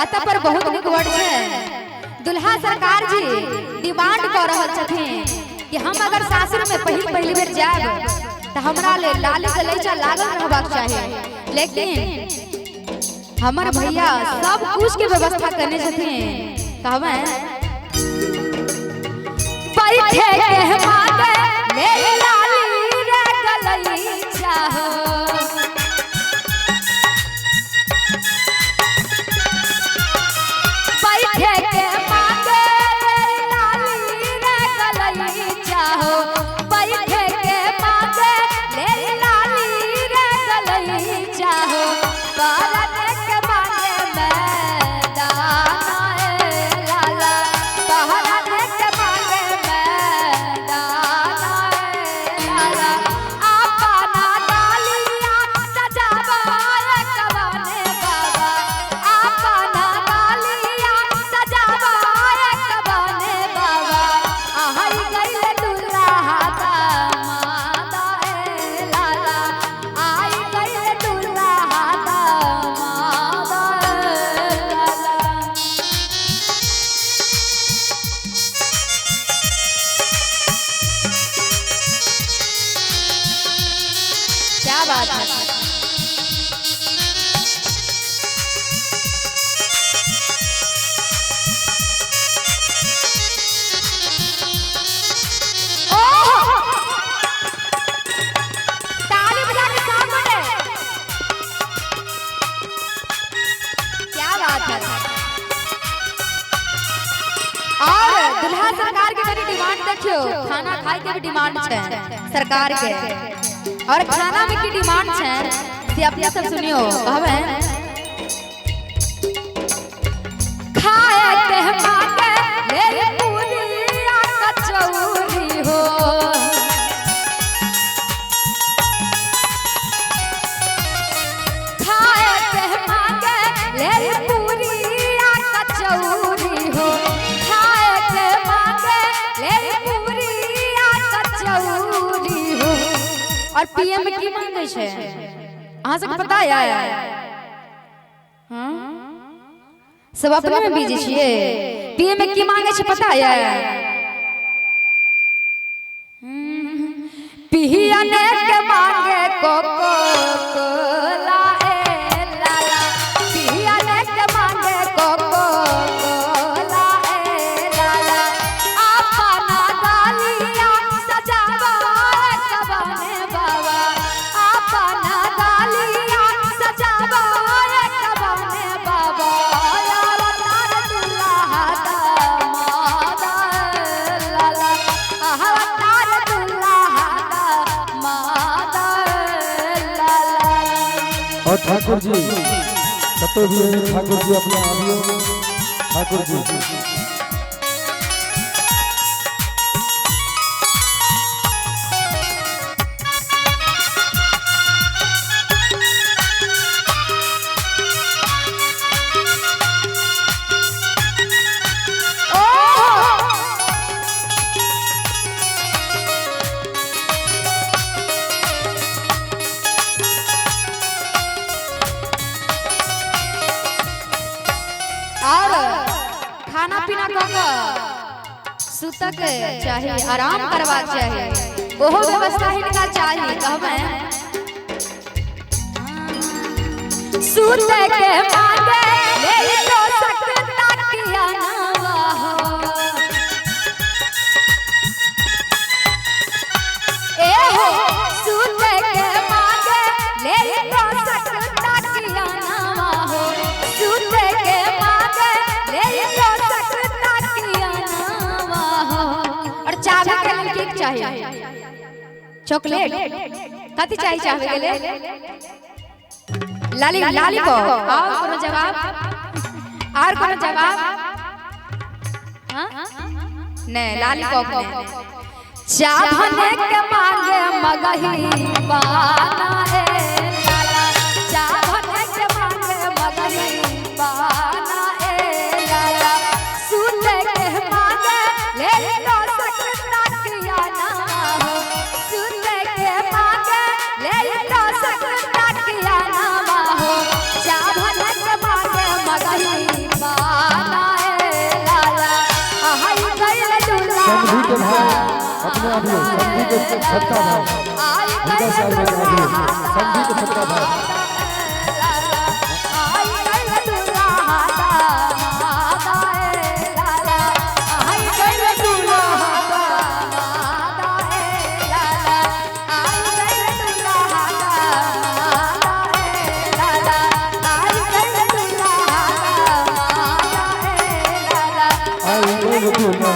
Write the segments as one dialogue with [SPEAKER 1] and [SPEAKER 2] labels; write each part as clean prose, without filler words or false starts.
[SPEAKER 1] आता पर बहुत नीक वर्ड छै। दुल्हा सरकार जी डिमांड कर रहल छथिन कि हम अगर सासुर में पहिल पहिल बेर जायब तो हमरा ले लाली गलैचा लागल रहबाक चाही, लेकिन हमर भैया सब कुछ के व्यवस्था करने छथिन। कहबै बैठे के मांगे ले लाली रे गलैचा हो, बैठे के मांगे लाली रे गलैचा हो, बैठे के मांगे ले लाली रे गलैचा हो, बारन के मांगे मैं दाना ए लाला, बारन के मांगे मैं दाना ए लाला, अपना डालिया सजावा कवाने बाबा, अपना डालिया सजावा कवाने बाबा, आई गइल दुल्हा दामाद ए लाला, आई गइल दुल्हा दामाद ए लाला। क्या बात है। ओह! ताली बजा के साथ बटे। क्या बात है। और दुल्हा सरकार के कनी डिमांड देखियो, खाना खाए के भी डिमांड छै सरकार के, और खाना में की डिमांड छै से अपने सब सुनियो। कहबै खाए के मांगे ले पूरिया कचौरी हो, खाए के मांगे ले पूरिया कचौरी हो, खाए के मांगे ले पूरिया कचौरी हो। और पीएम में की मांगे छै अहाँ सबके पता है? हाँ सब अपने में बिजी छियै। पीएम में की मांगे छै पता है? पियने के मांगे कोको कोला ए लाला, पियने के मांगे कोको कोला ए लाला, अपना डालिया सजावा कवाने बाबा, अपना डालिया सजावा कवाने बाबा, अवतार दुल्हा दामाद ए लाला, अवतार दुल्हा दामाद ए लाला।
[SPEAKER 2] और ठाकुर जी कतो भी है ठाकुर जी अपना आबियो ठाकुर जी।
[SPEAKER 1] और खाना पीना कऽ कऽ सुतक चाही, आराम करबाक चाही, ओहो व्यवस्था हिनका चाही। कहबै सुतक मांगे ले लो सकता किया नावा हो, ए हो सुतक मांगे ले लो सकता किया नावा हो, सुतक मांगे ले लो सकता किया नावा हो। और चाहे के लेल केक चाही, चॉकलेट कथी चाही? चाहे के लेल लाली लाली को। और कोनो जवाब? और कोनो जवाब? हाँ नहीं, लाली को नहीं। चाहने के मांगे मगही पाना ए लाला, चाहने के मांगे मगही पाना ए लाला, सुते के मांगे ले लो सकता किया ना हो, सुते के मांगे ले लो सकता किया ना हो, चाहने के मांगे मगही
[SPEAKER 2] समधी के भाई अपने आबियो, समधी के छोटका भाई हुनका से आबियो, समधी के छोटका भाई। आई गइल दुल्हा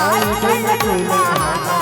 [SPEAKER 2] आई गइल दुल्हा।